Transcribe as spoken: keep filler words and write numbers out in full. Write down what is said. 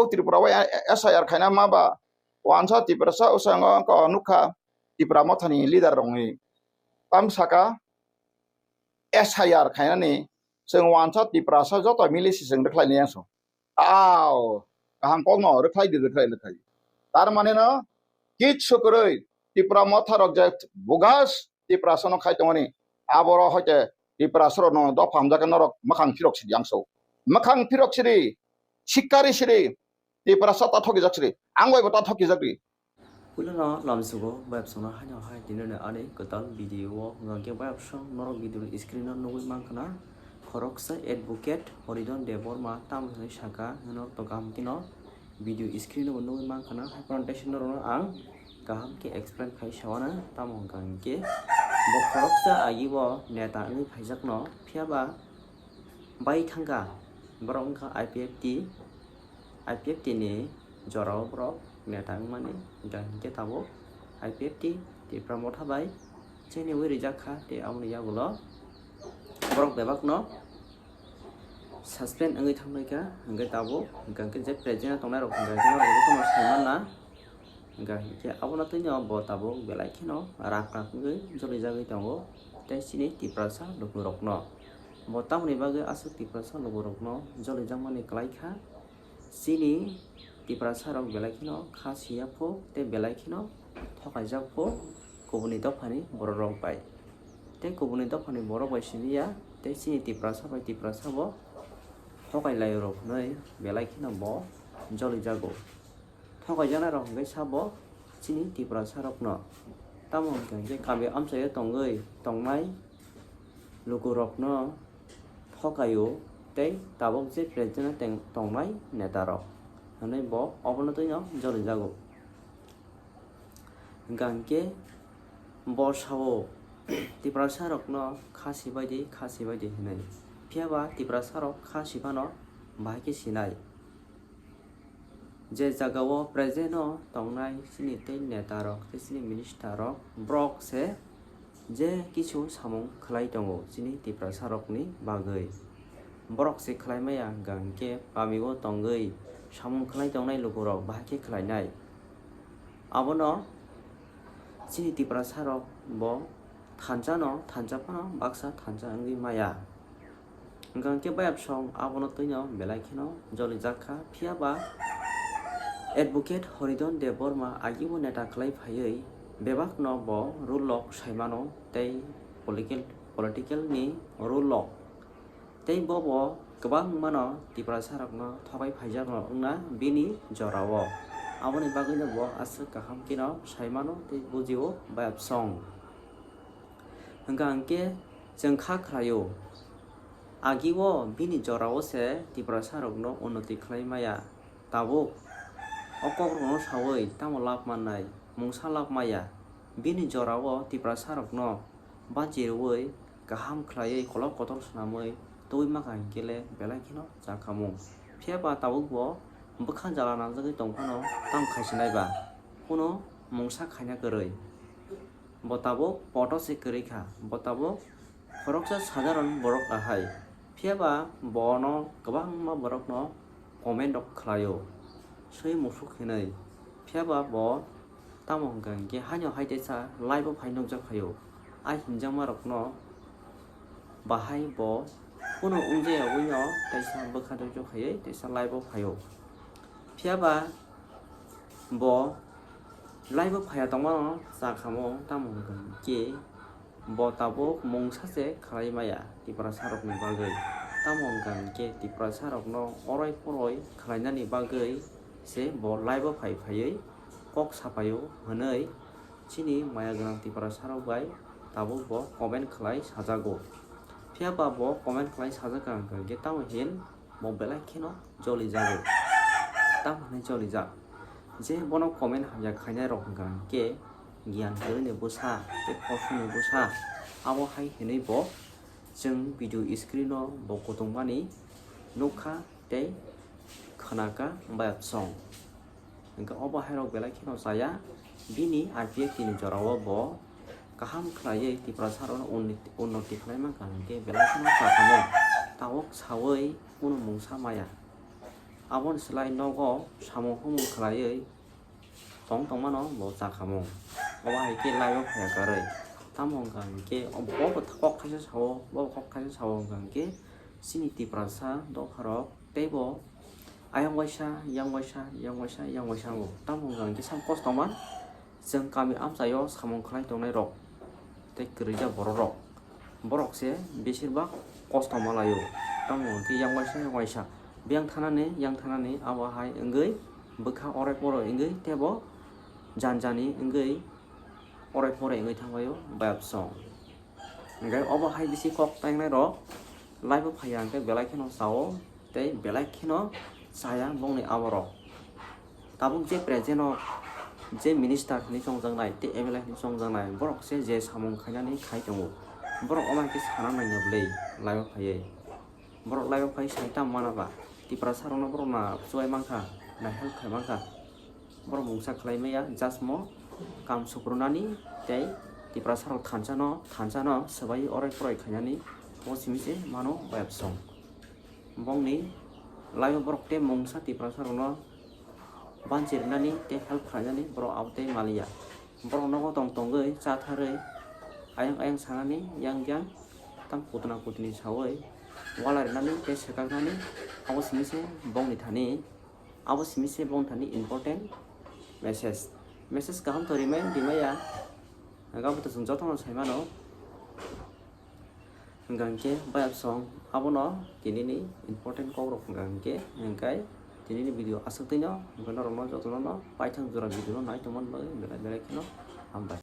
Tripura o S I R khaina ma ba wansa Tiprasa usango ko nukha Tipra Mothani leader rokni tam saka S I R khainani chwng wansa Tiprasa joto mili si chwng rwkhlai ni yang song. Ao, kaham kokno rwkhlai di, rwkhlai, rwkhlai. Tar mane no kichu kwrwi Tipra Motha rok je bugas Tiprasa no khai tongmani, aboro hoite Tiprasa rok no dopha hamjak norok mwkhang phirok sidi ang so. Mwkhang phirok sidi, sikari sidi, Tiprasa ta thokijak sidi, ang bai bo ta thokijak di. Puilano lamsugo bayapsongno haino hai tinino ani kwtal video o hwnkha khe bayapsong norok video ni screen o nugwi mankha na khoroksa advocate Horidon Debbarma tamo hinwi saka norok to kaham kheno video screen o bo nugwi mankha na hai pronunciation norokno ang kaham khe explain khai sawana tamo hwnkha hinkhe bo khoroksa agi bo neta wngwi phaijakno phiyaba bai thangkha borok wngkha I P F T. I P F T ni jorao borok neta wngmani, hwnkha hinkhe tabuk I P F T Tipra Motha bai chengwi rijak kha, tei aboni yagulo borok bebakno suspend wngwi thangbai kha, hwnkhe tabuk hwnkha khe je present o tongnai rok hwnkha khe norok jotono sai manna, hwnkha hinkhe abono twino bo tabuk belai kheno rak rak wngwi jolijagwi tongo tei chini Tiprasa lukurokno. Bo tamoni bagwi aswk Tiprasa lukurokno jolijakmani kwlai kha? Chini Tiprasa rok belai kheno kha siya pho tei belai kheno thokaijak pho kubuni dophani borok rok bai. Tei kubuni dophani borok bai simi ya tei chini Tiprasa bai Tiprasa bo thokai lai rok hinwi belai kheno bo jolijago. Thokaijaknai rok hwnkhe sabo chini Tiprasa rokno. Tamo hwnkha hinkhe kami amchaio tongwi tongnai lukurokno thokaio tei tabuk je present o teng-, tongnai netarok hwnwi bo obono twino jolijago. Hwnkha hinkhe bo sao Tiprasa rokno kha sibai di, kha sibai di hwnwi. Phiyaba Tiprasa rok kha sibano bahai khe sinai. Je jagao present o tongnai chini tei neta rok tei chini minister rok, borok se je kichu samung khlai tongo chini Tiprasa rokni bagwi. Borok se khlai maya hwnkha hinkhe kami o tongwi samung khlai tongnai lukurok bahai khe khlainai. Abono chini Tiprasa rok bo thansa no, thansa phano baksa thansa wngwi maya. Hwnkha hinkhe bayapsong abono twino belai kheno jolijak kha. Phiyaba advocate Horidon Debbarma agibo neta khlai phaiwi bebakno bo rule rok saimano tei political, political ni rule rok. Tei bo bo kwbangmano Tiprasa rokno thokai phaijakno wngna bini jorao. Aboni bagwino bo aswk kaham kheno saimano tei bujio bayapsong. Hwnkha hinkhe chwng kha khlaio. Agio bini jorao se Tiprasa rokno unnoti khlai maya. Tabuk o kokrokno saui tamo lab mannai, mungsa lab maya. Bini jorao Tiprasa rokno bachi rwui kaham khlaiwi kolok kotor swnamwi tubui mankha hinkhe le belai kheno chakhamung. Phiyaba tabuk bo bwkha jala nangjagwi tongphano tamo khaisinai ba, kuno mungsa khaina kwrwi. Bo tabuk poto se kwrwi kha, bo tabuk khoroksa sadharon borok ahai. Phiyaba bono kwbangma borokno comment rok khlaio, swi musuk hinwi. Phiyaba bo tamo hwnkha hinkhe haino hai teisa live o phai nukjak phaio. A hinjakma rokno bahai bo kuno wngjaya wino teisa bwkha nukjak phaiwi teisa live o phaio. Phiyaba bo live o phaiya tongmano chakhamung tamo hwnkha hinkhe bo tabuk mungsa se khlai maya Tiprasa rokni bagwi. Tamo hwnkha hinkhe Tiprasa rokno oroi poroi khlainani bagwi se bo live o phai phaiwi kok sapaio hwnwi chini maya gwnang Tiprasa rok bai tabuk bo comment khlai sajago. Phiyaba bo comment khlai sajak kha hwnkha hinkhe tamo hin bo belai kheno jolijago. Tamo hinwi jolijak je bono comment hamya khainai rok hwnkha hinkhe giyan kwrwini bwsa tei phosoni bwsa. Abo hai hinwi bo chwng video screen o bo kutung mani nukha tei khwnakha bayapsong. Hwnkhe obo hairok belai kheno chaya, bini I P F T ni jorao bo kaham khlaiwi Tiprasa rokno unni-, unnoti khlai mankha hinkhe belai kheno chakhamung. Tabuk saui kuno mungsa maya. Aboni slai nogo samung humung khlaiwi tong tongmano bo chakhamung. Obo hai khe live-o phaiya kwrwi. Tamo hwnkha hinkhe bo bo kok thaisa sao, bo bo kok thaisa sao hwnkha hinkhe chini Tiprasa dopharok teibo ayang waisa, yang waisa, yang waisa, yang waisa wngo. Tamo hwnkha hinkhe sam kosto man. Chwng kami amchaio samung khlai tongnairok tei kwrwijak bororok, borok se besir bak kosto malaio. Tamo hwnkhe yang waisa yang waisa, biyang thanani yang thanani abo hai wngwi bwkha orai poroi wngwi teibo jan jani wngwi orai poroi wngwi thangbaio bayapsong. Hwnkhe obo hai bisi kok taingnai rok live o phaiya hwnkhe belai kheno chao tei belai kheno chaya bongni aborok. Tabuk je present o je minister hinwi chongjaknai tei M L A hinwi chongjaknai borok se je samung khainani khai tongo. Borok omo hai khe sana nangya bwlwi live o phaiwi. Borok live o phai sai tamo mana ba? Tiprasa rokno borok na chubai mankha, na help khai mankha. Borok mungsa khlai maya, just mo kam sukrunani tei Tiprasa rok thansa no, thansa no swbai orai porai khainani bo simi se mano bayapsong. Bongni live o borok tei mungsa Tiprasa rokno banchi rwnani tei help khlainani borok abo tei maliya. Borok nogo tong tongwi cha tharwi ayang ayang sanani yang yang tam kutuna kutuni sawi wala rwnani tei swkaknani abo simi se bongni thani. Abo simi se bongthani important message. Message kaham to rimai rimaya. Hwnkhe abo to chwng jotono sai mano. Hwnkha hinkhe bayapsong abono tinini important kokrok hwnkha hinkhe, hwnkhe tinini video aswk twi no, hwnkhe norokno jotono no paithak jora video no nai tongmani bagwi belai belai kheno hambai.